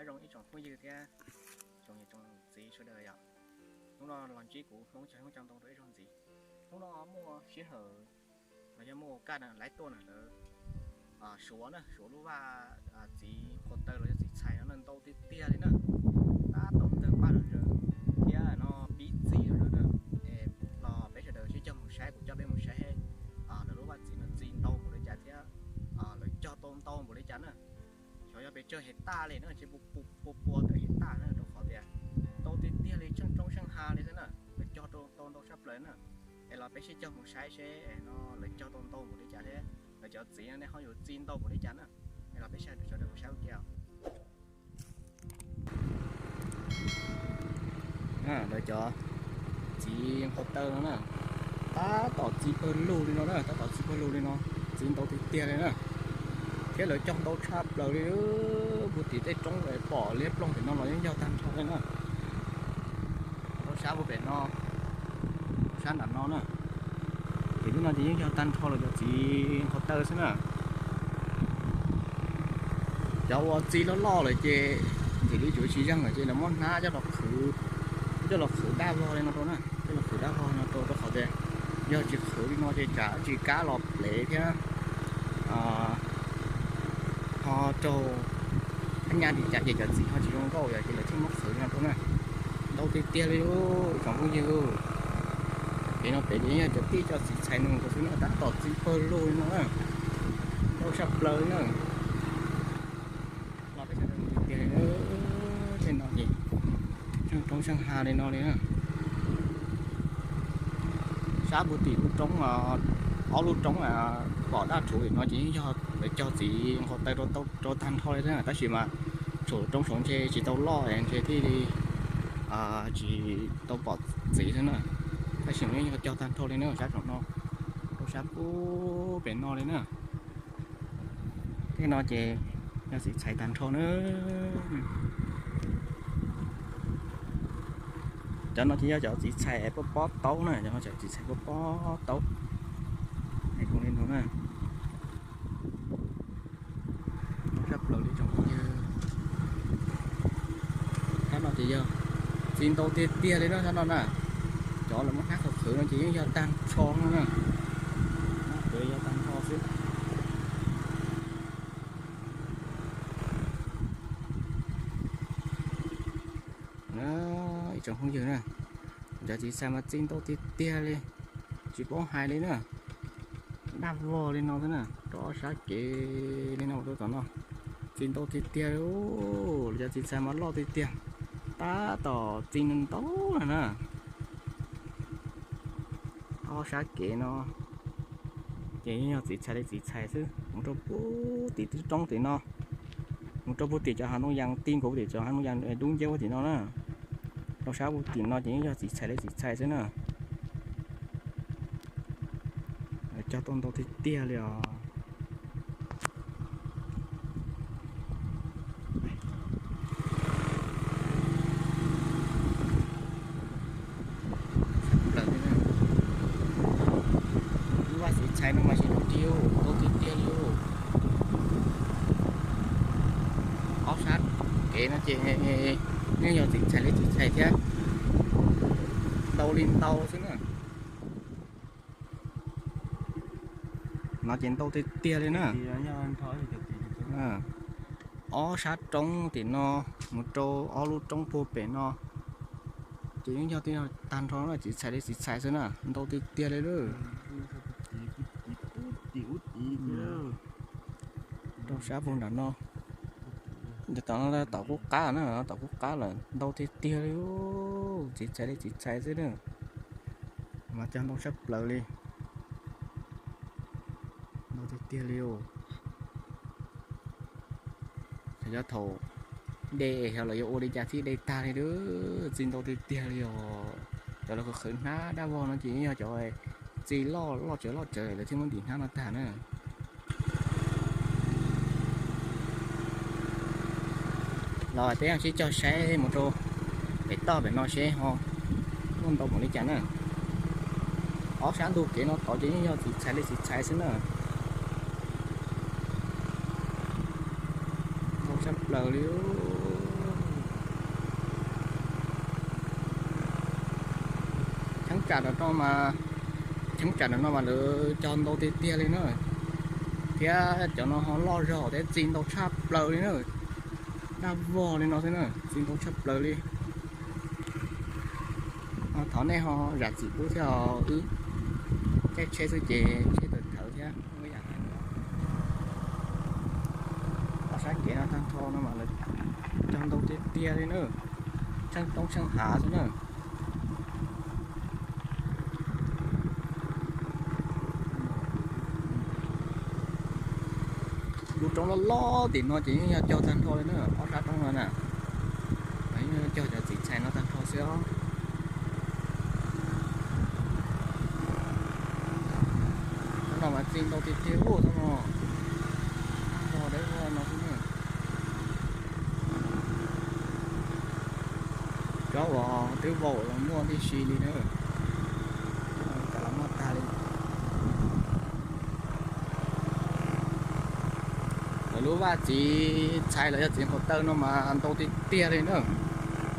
Zoo ib tsoom phooj ywg thiab tsoom niam tsoom txiv sawv daws yom. Hnub no los ntsib kuv Hmoob cog hnub cog ntoo rau ib zaug ntxiv. Hnub no muaj sij hawm los yog muaj kaj lawv tuaj na, lawv suav na, suav lub vaj txiv nqua taw los yog txiv txhais no na, ntau tiag tiag li na. Tab tom tawg paj lawm thiab no pib txi lawm na. Es los peb sawv daws sib cog mus saib, kuv coj peb mus saib lawv lub vaj txiv no txi ntau npaum li cas thiab lawv cog tau ntau npaum li cas na. Xyov yog pes tsawg hais taj li na, tsis pua pua tawm hais taj na, rau qhov tias ntau tiag tiag li, tsheej roob tsheej hav li xwb na, lawv cog tau ntau sab plaws na. Es los peb sib cog mus saib seb no lawv cog tau ntau npaum li cas thiab lawv cov txiv no nej ho yuav txi ntau npaum li cas na. Es los peb sawv daws mus saib ua ke os. Lawv cov txiv nqua taw no na, tab tom txi pawg lug li no na, tab tom txi pawg lug li no, txi ntau tiag tiag li na. Thiab lawv cog ntau tshaj plaws li, puag tim tej roob pom liab ploog tim no los yeej yog tag nrho li na. Rau sab puag pem no, sab nram no na, tim lub no ces yeej yog tag nrho lawv cov txiv nqua taw xwb na. Cov uas txi loj loj lawm ces ntim li tsuav tsis zeeg lawm ces lawv muab hnab coj los qhwv, coj los qhwv dab vog li no rau na, coj los qhwv dab vog li no rau, rau qhov tias yog tsis qhwv li no ces tsam tsis kab los plev thiab ho raug nyab li cas ces cov txiv ho tsis zoo nkauj yom, ces lawv thiaj muab qhwv li no rau na. Ntau tiag tiag li ib tsoom phooj ywg. Pem no pem ces yog cov tij cov txiv txhais no rau xwb na, tab tom txi pawg lug li no na, ntau tshaj plaws li na. Los peb sawv daws mus tiag tiag li, tej no ces tsheej roob tsheej hav li no li na. Sab puag tim lub roob, ob lub roob pom dab rhuv tim no ces yeej yog lawv cog txiv nqua taw rau tag nrho li thiab, tab sis mas txhua roob saud ntshe tsis tau loj ntshe thiaj li tsis tau pom txiv xwb na. Tab sis mas yeej yog cog tag nrho li na, sab saum no rau sab puag pem no li na. Tej no ces yog txiv txhais tag nrho na. Cov no ces yog cov txiv txhais pob pob taub na, cov no cov txiv txhais pob pob taub. Zoo li no na. Sab plaws li tsoom phooj ywg. Sab no ces yog txi ntau tiag tiag li na sab no na. Cov lawv muab hnab qhwv qhwv no ces yeej yog tag nrho no na. Yog tag nrho xwb. Ib tsoom phooj ywg na, cov txiv txhais mas txi ntau tiag tiag li, tsis paub hais li na. Daj vog li no xwb na, rau ob sab kev li no rau tom no. Txi ntau tiag tiag li, cov txiv txhais mas loj tiag tiag, tab tom txi ntau na. Ob sab kev no ces yeej yog txiv txhais li txiv txhais xwb, mus rau puag tim roob tim no, mus rau puag tim cov hav ntoo yas ti nkaus tim cov hav ntoo yas dub nceb tim no na. Rau sab puag tim no ces yeej yog txiv txhais li txiv txhais xwb na. Cog tau ntau tiag tiag li os. Lub vaj txiv txhais no mas tsis ntau tiag, ntau tiag tiag li. Ob sab kev no ces yeej yog txiv txhais li txiv txhais thiab, ntau li ntau xwb na. No ces ntau tiag tiag li na. Ob sab roob tim no mus rau ob lub roob puag pem no ces yeej yog tag nrho txiv txhais li txiv txhais xwb na, ntau tiag tiag li lawm. Rau sab puag nram no, tom no tom qub qab na, tom qub qab lawm, ntau tiag tiag li, txiv txhais li txiv txhais xwb na. Mas cog ntau sab plaws li, ntau tiag tiag li os. Xyov thaum de xyov lawv yuav ua li cas thiaj de tag li, txi ntau tiag tiag li os. Cov lawv qhwv hnab dab vog no ces yeej yog cov txi loj loj tsawv loj tsawv lawv thiaj muab ntim hnab no tag na. Los peb sib cog saib mus rau pem toj pem no seb ho muaj ntau npaum li cas na. Ob sab ntug kev no tod ces yeej yog txiv txhais li txiv txhais xwb na. Ntau sab plaws li. Tsam no mas, cheeb tsam no mas lawv cog ntau tiag tiag li na, thiab cov no ho loj zog thiab txi ntau tshaj plaws li na, daj vog li no xwb na, txi ntau tshaj plaws li. Thov nej ho zam txim pub thiab, wb caij tsheb xwb ces tsheb tawm thawv thiab. Ob sab kev no tag nrho no mas lawv cog ntau tiag tiag li na, tsheej roob tsheej hav xwb na. Lub roob loj loj tim no ces yeej yog cog tag nrho li na, ob sab roob no na, yeej cog cov txiv txhais no tag nrho xwb os. Roob no mas txi ntau tiag tiag ub, roob no, roob no dawb vog no xwb na. Cov uas twb vau los muaj tib si li na, cov los muaj tag li. Lawv lub vaj txiv txhais los yog txiv nqaus taw no mas ntau tiag tiag li na,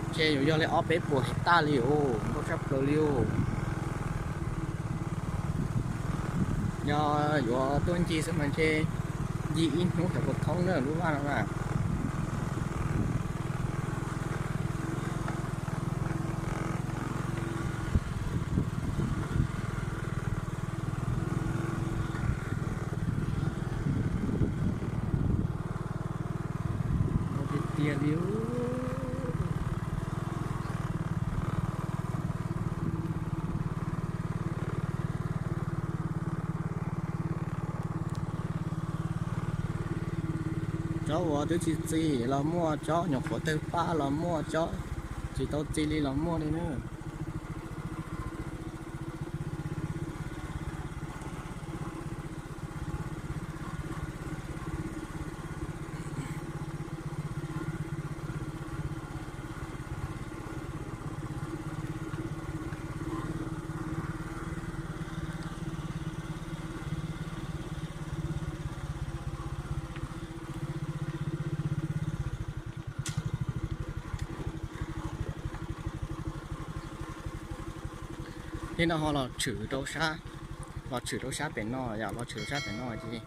ntshe yuav yog li ob peb puas hais taj li os, ntau tshaj plaws li os. Yog yuav tuaj ncig xwb mas ntshe ncig ib hnub xyov puas thoob na lub vaj no na. Tiag tiag li. Tsob uas twb txi txiv los muaj, tsob nyuam qhuav tawg paj los muaj, tsob tsis tau txi li los muaj li na. Thiab no ho los tshwm rau sab, los tshwm rau sab pem no, yog los tshwm rau sab pem no ces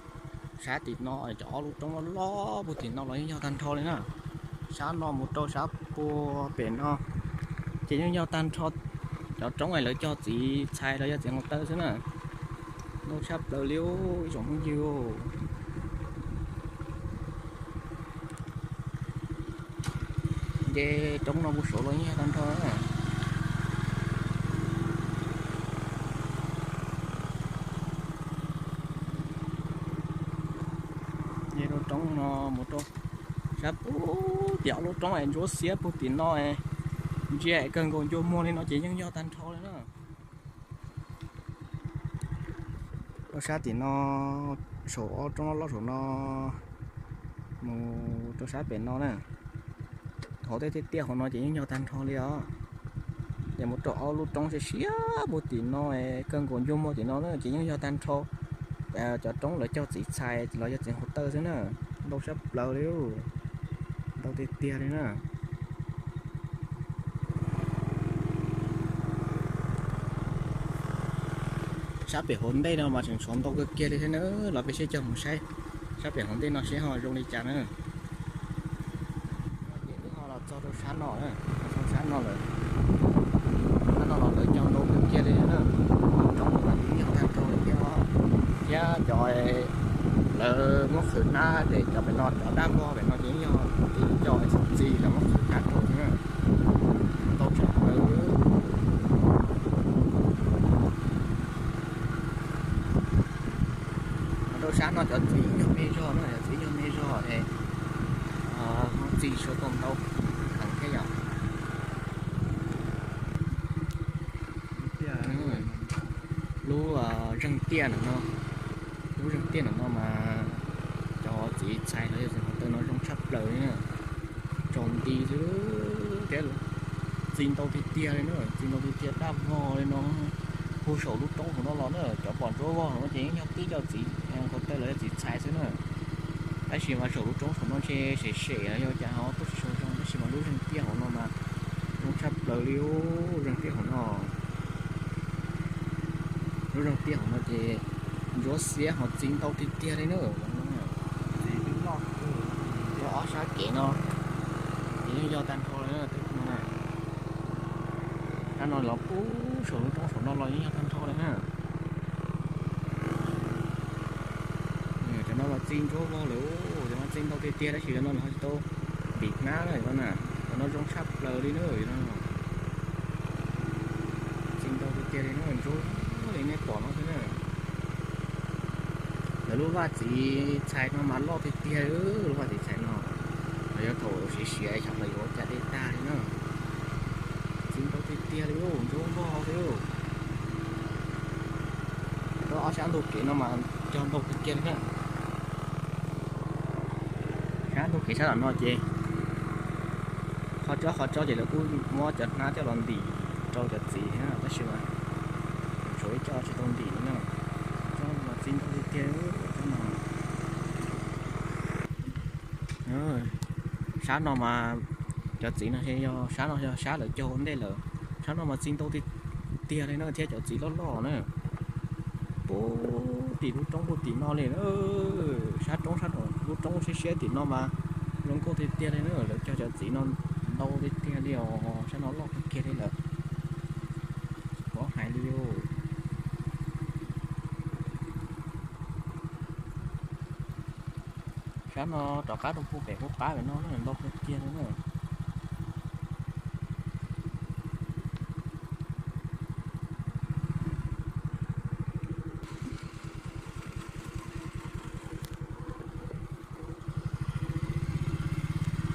sab tim no cov ob lub roob loj loj puag tim no los yeej yog tag nrho li na. Sab no mus rau sab puag pem no ces yeej yog tag nrho cov roob es lawv cog txiv txhais los yog txiv nqaus taw xwb na. Ntau tshaj plaws li ib tsoom phooj ywg. Nce roob no mus saud los yeej yog tag nrho. Nce rau roob no mus rau sab puag tim ob lub roob es ntsuab xiab puag tim no, ntsia kawg nkaus ncua muag li no ces yeej yog tag nrho li na. Rau sab tim no, saum ob roob loj loj saum no mus rau sab pem no na, hauv tej tiaj tiaj hauv no ces yeej yog tag nrho li os. Ces mus rau ob lub roob siab siab puag tim no, kawg nkaus ncua muag tim no na ces yeej yog tag nrho cov roob lawv cog txiv txhais los yog txiv nqaus taw xwb na. Ntau sab plaws li, ntau tiag tiag li na. Sab pem hauv ntej no mas tseem tshuav ntau kawg kiag li thiab na, los peb sib cog mus saib sab pem hauv ntej no seb ho zoo li cas na. Ces wb ho los txog rau sab no, txog sab no lawm. Sab no los lawv cog ntau kawg kiag li na, roob mas yeej yog tag nrho li thiab, thiab cov lawv muab qhwv hnab ces cov pem no cov dab vog pem no ces yeej yog txiv coj txiv txi lawv muab qhwv hnab rau thiab na. Ntau tshaj plaws. Rau sab no cov txiv yog me zog na, cov txiv yog me zog es muab txi tshuav tau ntau heev thiab yom. Lub zeeg tiaj ntawm no, lub zeeg tiaj ntawm no mas cov txiv txhais los yog txiv nqaus taw no zoo tshaj plaws li na. Tsaus nti xwb thiab, txi ntau tiag tiag li na, txi ntau tiag tiag daj vog li no. Puag saum lub roob hauv no los na, cov pom ntsuab vog no ces yeej yog tib co txiv nqaus taw los yog txiv txhais xwb na. Tab sis mas saum lub roob hauv no ntshe sem sem los yog cas ho tuaj tsis tshua zoo, tab sis mas lub zeeg tiaj hauv no mas zoo tshaj plaws li, lub zeeg tiaj hauv no. Lub zeeg tiaj hauv no ces ntsuab xiab ho txi ntau tiag tiag li na. Ob sab kev no ces yeej yog tag nrho li na. Sab no los pub saum lub roob saum no los yeej yog tag nrho li na. Cov no mas txi ntsuab vog lawm, cov no txi ntau tiag tiag tab sis cov no ho tsis tau ntim hnab na, cov no zoo tshaj plaws li na. Txi ntau tiag tiag li na, ntsuab li nej pom no xwb na. Lawv lub vaj txiv txhais no mas loj tiag tiag, lub vaj txiv txhais no, los yog thaum siav siav xyov lawv yuav ua cas dej tag li na. Txi ntau tiag tiag li, ntsuab vog li. Ob sab ntug kev no mas cog ntau tiag tiag li na. Sab ntug kev sab tom no ces qhov tsob qhov tsob ces lawv kuj muab cov hnab coj los ntim rau cov txiv thiab tab sis mas tshuav ib co tsis tau ntim li na. Tsob no mas txi ntau tiag tiag, tsob no. Sab no mas cov txiv no yog sab no yog sab lawv cog ua ntej lawm. Sab no mas txi ntau tiag tiag li na thiab cov txiv loj loj na. Puag tim lub roob puag tim no li na. Sab roob sab lub roob siab siab tim no mas zoo nkauj tiag tiag li na, lawv cog cov txiv no ntau tiag tiag li os, sab no loj kawg kiag li lawm. Tsis paub hais li os. Sab no rov qab rau puag pem puag pab pem no na, ntau kawg kiag li na.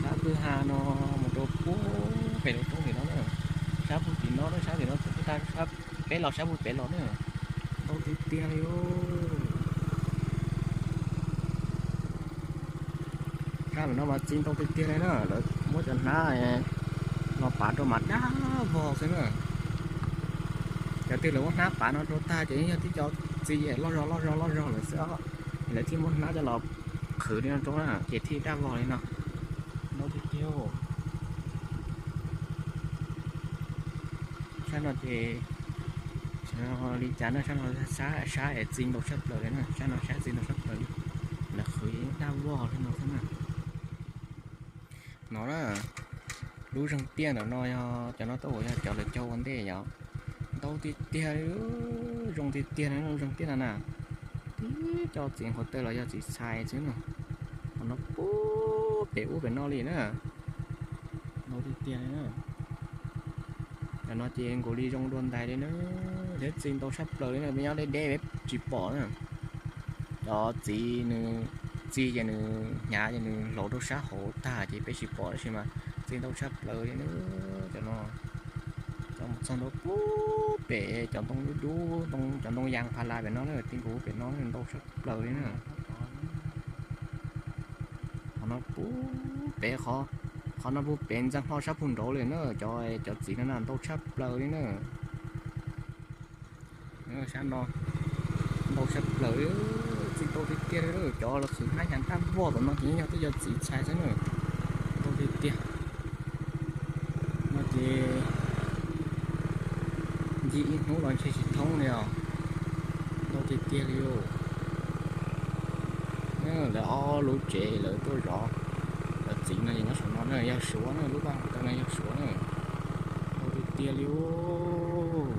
Sab kwj ha no mus rau puag pem lub roob tim no na. Sab puag tim no na, sab tim no, sab peb los sab puag pem los na. Ntau tiag tiag li. Sab no mas txi ntau tiag tiag li na, lawv muab cov hnab los pav rau mas daj vog xwb na. Cov twg lawv muab hnab pav no rau tag ces yog tib co txi loj zog loj zog loj zog lawm xwb, lawv thiaj muab hnab coj los qhwv li no rau na ces thiaj daj vog li no. Ntau tiag tiag. Sab no ces li cas na, sab no sab es txi ntau tshaj plaws li na, sab no sab txi ntau tshaj plaws li, lawv qhwv daj vog li no xwb na. No na, lub zeeg tiaj ntawm no yog cov no tuaj yog cov lawv cog ua ntej yom. Ntau tiag tiag li, zoo tiag tiag li lub zeeg tiaj no na. Tib co txiv nquav taw los yog txiv txhais xwb na. Qhov no puag pem ub pem no li na. Ntau tiag tiag li na. Cov no ces nkaus li zoo dua ntais li na, thiab txi ntau tshaj plaws li na, peb nyob deb deb peb tsis pom na. Cov txiv nws txi ces nws hnyav ces nws hlauv rau sab hauv tag ces peb tsis pom tab sis mas txi ntau tshaj plaws li na. Cov no, cov mus txog ntua puag pem cov ntoo dub dub, cov ntoo yas pha las pem no na, ti nkaus pem no ntau tshaj plaws li na. Qhov no puag pem, qhov no puag pem ntxeev hlo sab puag nraud li na, cov, cov txiv no na ntau tshaj plaws li na. Sab no ntau tshaj plaws, txi ntau tiag tiag li, cov los qhwv hnab hnyav daj vog tom no ces yog tej cov txiv txhais xwb na. Ntau tiag tiag. No ces ncig ib hnub los ntshe tsis thoob li os. Ntau tiag tiag li os. Lawv ob lub tsev lawv tuaj zov cov txiv no ces nyob saum no na, yog Suav na, lub vaj hauv taw no yog Suav na. Ntau tiag tiag li os.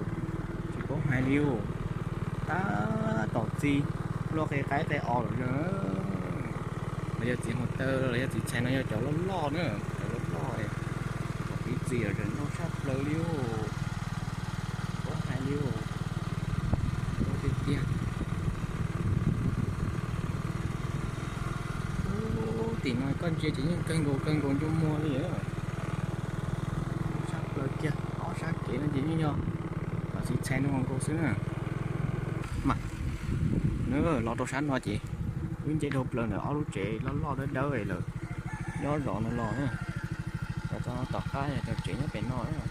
Tsis paub hais li os. Tab tom txi luaj qe qaib qe os lawm. Los yog txiv hluav taws los yog txiv txhais no yog cov loj loj na, cov loj loj, cov pib txi lawm ntau tshaj plaws li os. Tsis paub hais li os. Ntau tiag tiag. Ub, tim no koj ntsia ces yeej kawg nkaus kawg nkaus ntsej muag li. Tshaj plaws kiag, ob sab kev no ces yeej yog cov txiv txhais no nkaus xwb na. Mas, nws los rau sab no ces wb nce dhau plaws ntawm ob lub tsev loj loj dawb dawb lawm, nyob zov no los na. Cov tom qab yog cov tsev nyob pem no na.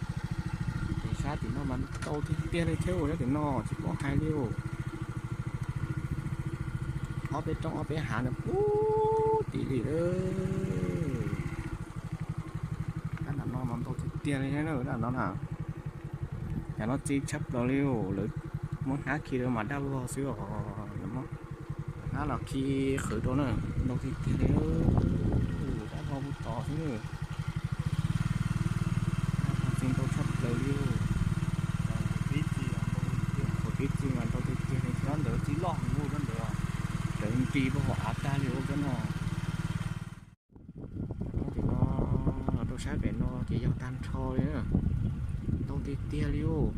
Ces sab tim no mas ntau tiag tiag li thiab, nyob tim no tsis paub hais li os. Ob peb roob ob peb hav no puag tim li. Sab nram no mas ntau tiag tiag li thiab na, sab nram no na. Cov no txi tshaj plaws li os, lawv Muab hnab khi rau mas daj vog xwb os. Hnab los khi qhwv rau na, ntau tiag tiag li. Daj vog puag tod xwb na. Daj vog txi ntau tshaj plaws li. Qhov tib txi mas ntau tiag tiag li. Cov ntawd txi loj heev ua cov ntawd, raws nri puag hauv av tag li ua cov no. Tim no los rau sab pem no ces yog tag nrho li na. Ntau tiag tiag li os.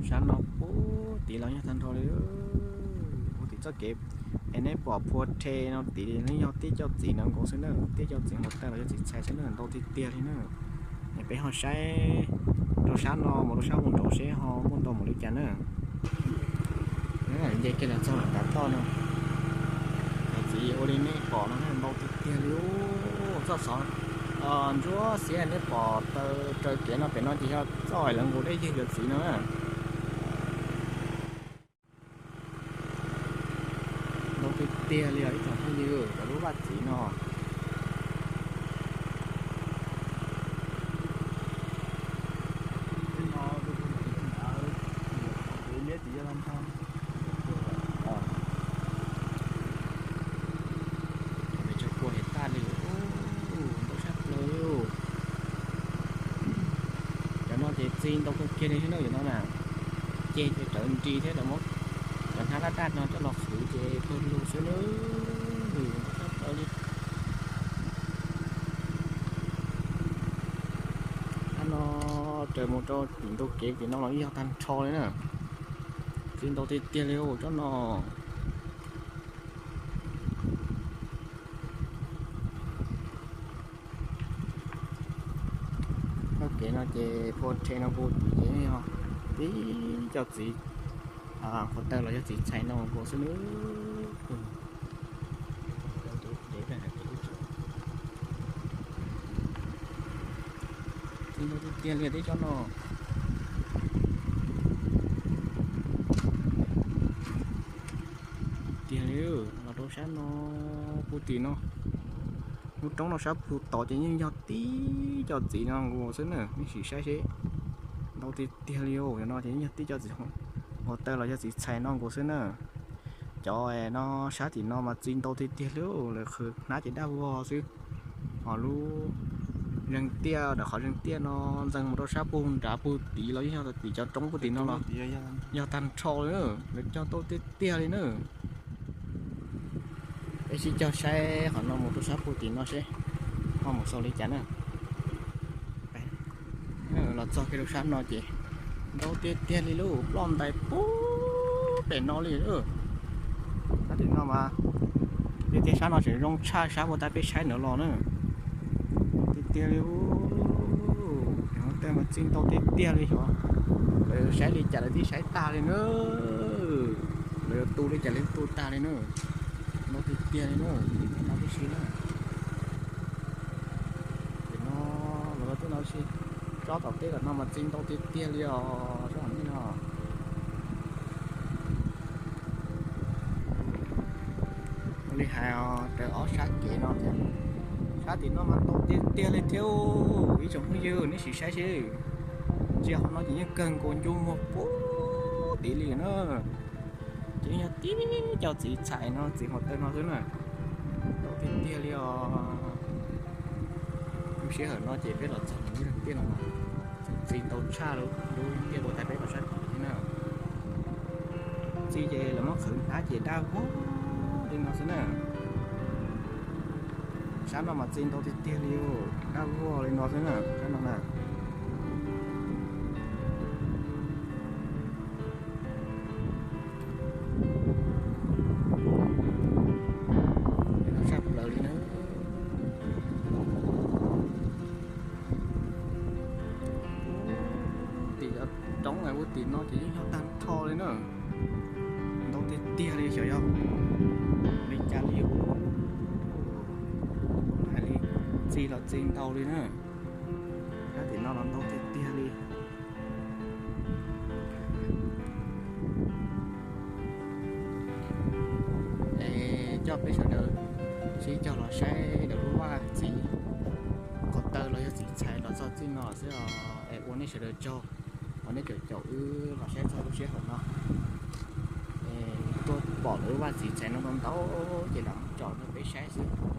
Sab no puag tim los yog tag nrho li. Puag tim txoj kev es neb pom phua rhe no tim li yog tib co txiv no nkaus xwb na, tib co txiv nkaus tawg los yog txiv txhais xwb na, ntau tiag tiag li na. Es peb ho saib rau sab no mus rau sab puag nraud seb ho muaj ntau npaum li cas na. Nce kiag los txog tav toj no, cov txiv ua li nej pom no ntau tiag tiag li. Txoj xov ntsuab xiab nej pom taw raws kev no pem no ces yog txoj lawv nqus dej ywg cov txiv no na. Ntau tiag tiag li os ib tsoom phooj ywg, cov lub vaj txiv no. Peb tsuas kua hev tag li, ntau tshaj plaws li. Cov no ces txi ntau kawg kiag li thiab na, cov no na, ceg ces rawv nri thiab lawv muab cov hnab daj daj no coj los qhwv ces pawg lug xwb na. Ntau tshaj plaws li. Hnab no raws mus rau tim ntug kev tim no los yog tag nrho li na. Txi ntau tiag tiag li tsob no. Txoj kev no ces phua rhe no puag tim ces yog tib co txiv nkaus tawg los yog txiv txhais no nkaus xwb na. Txi ntau tiag tiag li tib co no. Tiag li, los rau sab no puag tim no, lub roob no sab puag tod ces yeej yog tib co txiv no nkaus xwb na, nej sim saib seb. Ntau tiag tiag li os, no ces yeej yog tib co txiv nkaus tawg los yog txiv txhais no nkaus xwb na. Cov no sab tim no mas txi ntau tiag tiag li, lawv qhwv hnab ces daj vog xwb. Ho lub zeeg tiaj, ntawm qhov zeeg tiaj no ntxeev mus rau sab puag nrad puag tid los yeej yog tim cov roob puag tim no los yog tag nrho li, lawv cog ntau tiag tiag li na. Peb sib cog saib qhov no mus rau sab puag tim no seb ho mus xaus li cas na. Los txog kiag rau sab no ces ntau tiag tiag li lauj, ploj ntais puag pem no li. Sab tim no mas tiag tiag, sab no tseem zoo tshaj sab puag ta peb saib ntawd los na. Tiag tiag li, tej mas txi ntau tiag tiag li xyov lawv saib li cas lawv thiaj saib tag li na. Lawv yuav tu li cas lawv tu tag li na. Ntau tiag tiag li na, no tib si na. Ces no lawv tej no tsis, tsob tom teb tom no mas txi ntau tiag tiag li os, tsob tom nej no. Ua li hais os, raws ob sab kev no, sab tim no mas ntau tiag tiag li thiab. Ib tsoom phooj ywg, neb sim saib seb, ntsia qhov no ces yeej kawg nkaus ncu muag puag tid li na. Ces yeej yog tib co txiv txhais no, txiv nkaus tawg no xwb na. Ntau tiag tiag li os. Lub sij hawm no ces peb los txog lub zeeg tiaj no, txi ntau tshaj lub tiaj puag ta peb los sab tid thiab na. Txi ces lawv muab qhwv hnab ces daj vog li no xwb na. Sab no mas txi ntau tiag tiag li, daj vog li no xwb na, sab no na. Sab plaws li na. Tim roob ua tim no ces yeej yog tag nrho li na. Ntau tiag tiag li, xyov yog li cas li. Hais li, txi los txi ntau li na. Sab tim no los ntau tiag tiag li. Es coj peb sawv daws sib cog los saib daim lub vaj txiv nkaus tawg los yog txiv txhais los txog Txij no xwb os, es ua nej sawv daws tsaug uas nej caum caum wb los saib txog lub sij hawm no. Tuaj pom lawv vaj txiv txais no ntau ntau ces lam tsom rau peb saib xwb.